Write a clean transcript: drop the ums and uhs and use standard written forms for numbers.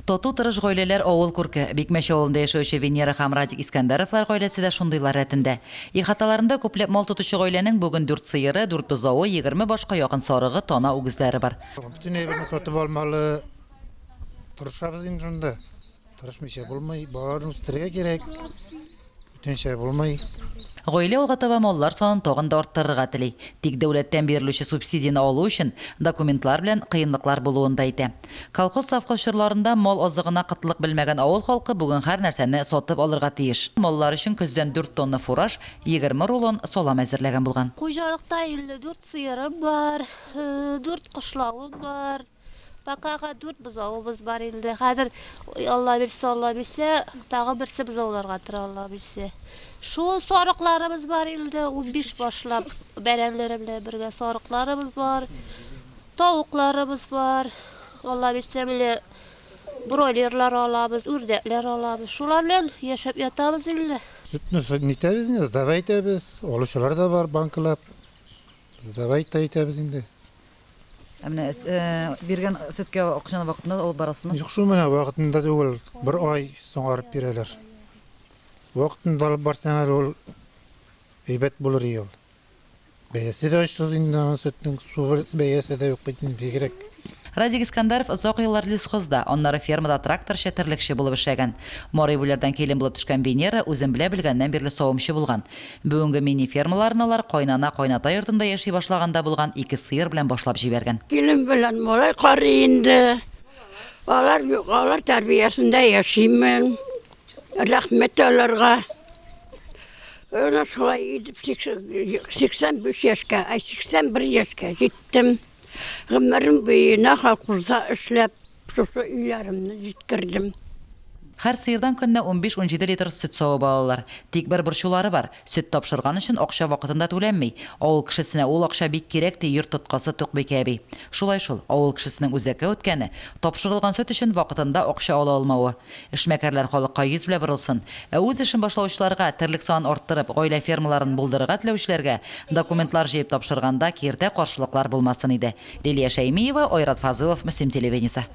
Тату, тырыш гаиләләр авыл күрке. Бикмәч авылында яшәүче Венера һәм Радик Искәндәровлар гаиләсе дә шундыйлар рәтендә. Ихаталарында күпләп мал тотучы гаиләнең бүген дүрт сыеры, дүрт бозавы, 20 башка якын сарыгы, тана үгезләре бар. Бөтен әйберне сатып алмалы. Тырышабыз инде шунда. Тырышмыйча булмый, балаларны үстерергә кирәк. Бүтәнчә булмый. Гаилә алга таба маллар санын тагын да арттырырга тели. Тик дәүләттән бирелүче субсидияне алу өчен документлар белән кыенлыклар булуын да әйтә. Колхоз-совхоз чорларында мал азыгына кытлык белмәгән авыл халкы бүген һәр нәрсәне сатып алырга тиеш. Маллар өчен көздән дүрт тонна фураж, 20 рулон салам әзерләгән булган. Хуҗалыкта 54 сыерым бар, дүрт кышлавым бар. Покага дүрт бозавыбыз бар инде. Хәзер Алла бирсә, Алла бирсә, тагы берсе бозауларга тора, Алла бирсә. Шул сарыкларыбыз бар инде, 15 башлап бәрәнләре белән бергә сарыкларыбыз бар, тавыкларыбыз бар. Алла бирсә, менә бройлерлар алабыз, үрдәкләр алабыз. Шулар белән яшәп ятабыз инде. Сөтне нитәбез инде, сдавай итәбез. Алучылар да бар банкалап. Сдавай та итәбез инде. Ә менә биргән сөткә акчаны вакытында алып барасызмы? Юк шул менә вакытында түгел, бер ай соңарып бирәләр. Вакытында алып барсаң әле ул әйбәт булыр иде ул. Бәясе дә очсыз инде аның сөтнең, су бәясе дә юк бит инде бигрәк. Радик Искәндәров озак еллар лесхозда, аннары фермада тракторчы, терлекче булып эшләгән. Марый Бүләрдән килен булып төшкән Венера үзен белә белгәннән бирле савымчы булган. Бүгенге мини-фермаларын алар кайнана-кайната йортында яши башлаганда булган ике сыер белән башлап җибәргән. Килен белән малай карый инде. Алар юк, алар тәрбиясендә яшимен. Рәхмәт аларга. Әнә шулай итеп 85 яшькә, ай 81 яшькә җиттем. Гомерем буена колхозда эшләп, Шушы өйләремне җиткердем. Һәр сыердан көненә унбиш-унҗиде литр сөт савып алалар. Тик бер борчулары бар, сөт тапшырган өчен акча вакытында түләнми. Авыл кешесенә ул акча бик кирәк, ди йорт тоткасы Тукбикә әби. Шулай шул, авыл кешесенең үзәккә үткәне, тапшырылган сөт өчен вакытында акча ала алмавы. Эшмәкәрләр халыкка йөз белән борылсын. Ә үз эшен башлаучыларга, терлек санын арттырып, гаилә фермаларын булдырырга теләүчеләргә документлар җыеп тапшырганда киртә-каршылыклар булмасын иде. Лилия Шәймиева, Айрат Фазылов, Мөслим телевидениесе.